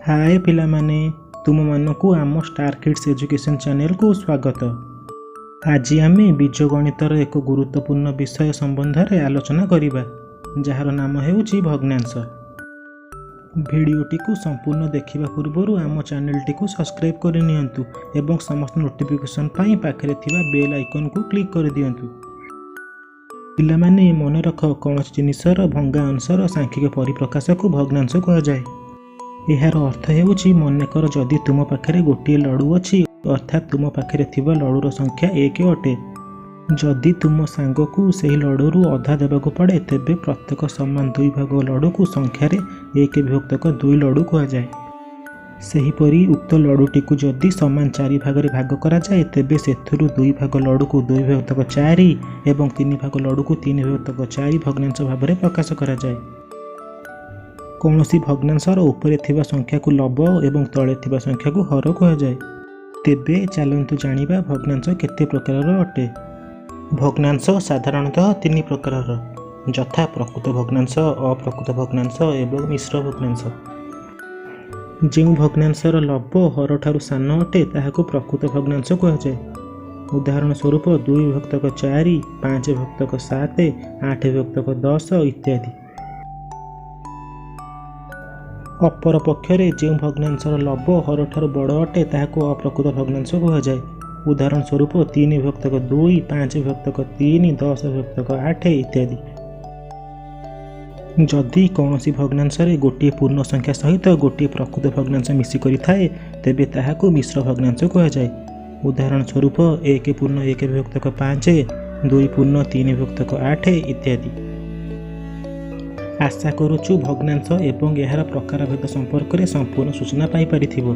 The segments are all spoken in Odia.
ହାଏ ପିଲାମାନେ, ତୁମମାନଙ୍କୁ ଆମ ଷ୍ଟାର କିଡ୍ସ ଏଜୁକେସନ୍ ଚ୍ୟାନେଲକୁ ସ୍ୱାଗତ। ଆଜି ଆମେ ବୀଜଗଣିତର ଏକ ଗୁରୁତ୍ୱପୂର୍ଣ୍ଣ ବିଷୟ ସମ୍ବନ୍ଧରେ ଆଲୋଚନା କରିବା, ଯାହାର ନାମ ହେଉଛି ଭଗ୍ନାଂଶ। ଭିଡ଼ିଓଟିକୁ ସମ୍ପୂର୍ଣ୍ଣ ଦେଖିବା ପୂର୍ବରୁ ଆମ ଚ୍ୟାନେଲଟିକୁ ସବସ୍କ୍ରାଇବ୍ କରିନିଅନ୍ତୁ ଏବଂ ସମସ୍ତ ନୋଟିଫିକେସନ୍ ପାଇଁ ପାଖରେ ଥିବା ବେଲ୍ ଆଇକନ୍କୁ କ୍ଲିକ୍ କରିଦିଅନ୍ତୁ। ପିଲାମାନେ, ମନେ ରଖ, କୌଣସି ଜିନିଷର ଭଙ୍ଗା ଅଂଶର ସାଂଖ୍ୟିକ ପରିପ୍ରକାଶକୁ ଭଗ୍ନାଂଶ କୁହାଯାଏ। ଏହାର ଅର୍ଥ ହେଉଛି, ମନେକର ଯଦି ତୁମ ପାଖରେ ଗୋଟିଏ ଲଡ଼ୁ ଅଛି, ଅର୍ଥାତ୍ ତୁମ ପାଖରେ ଥିବା ଲଡ଼ୁର ସଂଖ୍ୟା 1 ଅଟେ। ଯଦି ତୁମ ସାଙ୍ଗକୁ ସେହି ଲଡ଼ୁରୁ ଅଧା ଦେବାକୁ ପଡ଼େ, ତେବେ ପ୍ରତ୍ୟେକ ସମାନ ଦୁଇ ଭାଗ ଲଡ଼ୁକୁ ସଂଖ୍ୟାରେ 1 ବିଭକ୍ତକ 2 ଲଡ଼ୁ କୁହାଯାଏ। ସେହିପରି ଉକ୍ତ ଲଡ଼ୁଟିକୁ ଯଦି ସମାନ ଚାରି ଭାଗରେ ଭାଗ କରାଯାଏ, ତେବେ ସେଥିରୁ ଦୁଇ ଭାଗ ଲଡ଼ୁକୁ 2 ବିଭକ୍ତକ 4 ଏବଂ ତିନି ଭାଗ ଲଡ଼ୁକୁ 3 ବିଭକ୍ତକ 4 ଭଗ୍ନାଂଶ ଭାବରେ ପ୍ରକାଶ କରାଯାଏ। କୌଣସି ଭଗ୍ନାଂଶର ଉପରେ ଥିବା ସଂଖ୍ୟାକୁ ଲବ ଏବଂ ତଳେ ଥିବା ସଂଖ୍ୟାକୁ ହର କୁହାଯାଏ। ତେବେ ଚାଲନ୍ତୁ ଜାଣିବା ଭଗ୍ନାଂଶ କେତେ ପ୍ରକାରର ଅଟେ। ଭଗ୍ନାଂଶ ସାଧାରଣତଃ ତିନି ପ୍ରକାରର, ଯଥା ପ୍ରକୃତ ଭଗ୍ନାଂଶ, ଅପ୍ରକୃତ ଭଗ୍ନାଂଶ ଏବଂ ମିଶ୍ର ଭଗ୍ନାଂଶ। ଯେଉଁ ଭଗ୍ନାଂଶର ଲବ ହରଠାରୁ ସାନ ଅଟେ, ତାହାକୁ ପ୍ରକୃତ ଭଗ୍ନାଂଶ କୁହାଯାଏ। ଉଦାହରଣ ସ୍ୱରୂପ 2 ବିଭକ୍ତକ 4, 5 ବିଭକ୍ତକ 7, 8 ବିଭକ୍ତକ 10 ଇତ୍ୟାଦି। ଅପର ପକ୍ଷରେ ଯେଉଁ ଭଗ୍ନାଂଶର ଲବ ହରଠାରୁ ବଡ଼ ଅଟେ, ତାହାକୁ ଅପ୍ରକୃତ ଭଗ୍ନାଂଶ କୁହାଯାଏ। ଉଦାହରଣ ସ୍ୱରୂପ 3 ବିଭକ୍ତକ 2, 5 ବିଭକ୍ତକ 3, 10 ବିଭକ୍ତକ 8 ଇତ୍ୟାଦି। ଯଦି କୌଣସି ଭଗ୍ନାଂଶରେ ଗୋଟିଏ ପୂର୍ଣ୍ଣ ସଂଖ୍ୟା ସହିତ ଗୋଟିଏ ପ୍ରକୃତ ଭଗ୍ନାଂଶ ମିଶିକରି ଥାଏ, ତେବେ ତାହାକୁ ମିଶ୍ର ଭଗ୍ନାଂଶ କୁହାଯାଏ। ଉଦାହରଣ ସ୍ୱରୂପ 1.1 ବିଭକ୍ତକ 5, 2.3 ବିଭକ୍ତକ 8 ଇତ୍ୟାଦି। ଆଶା କରୁଛୁ ଭଗ୍ନାଂଶ ଏବଂ ଏହାର ପ୍ରକାରଭେଦ ସମ୍ପର୍କରେ ସମ୍ପୂର୍ଣ୍ଣ ସୂଚନା ପାଇପାରିଥିବ।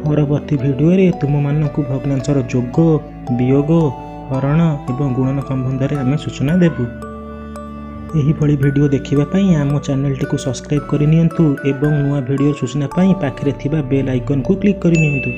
ପରବର୍ତ୍ତୀ ଭିଡ଼ିଓରେ ତୁମମାନଙ୍କୁ ଭଗ୍ନାଂଶର ଯୋଗ, ବିୟୋଗ, ହରଣ ଏବଂ ଗୁଣନ ସମ୍ବନ୍ଧରେ ଆମେ ସୂଚନା ଦେବୁ। ଏହିଭଳି ଭିଡ଼ିଓ ଦେଖିବା ପାଇଁ ଆମ ଚ୍ୟାନେଲଟିକୁ ସବସ୍କ୍ରାଇବ୍ କରିନିଅନ୍ତୁ ଏବଂ ନୂଆ ଭିଡ଼ିଓ ସୂଚନା ପାଇଁ ପାଖରେ ଥିବା ବେଲ୍ ଆଇକନ୍କୁ କ୍ଲିକ୍ କରିନିଅନ୍ତୁ।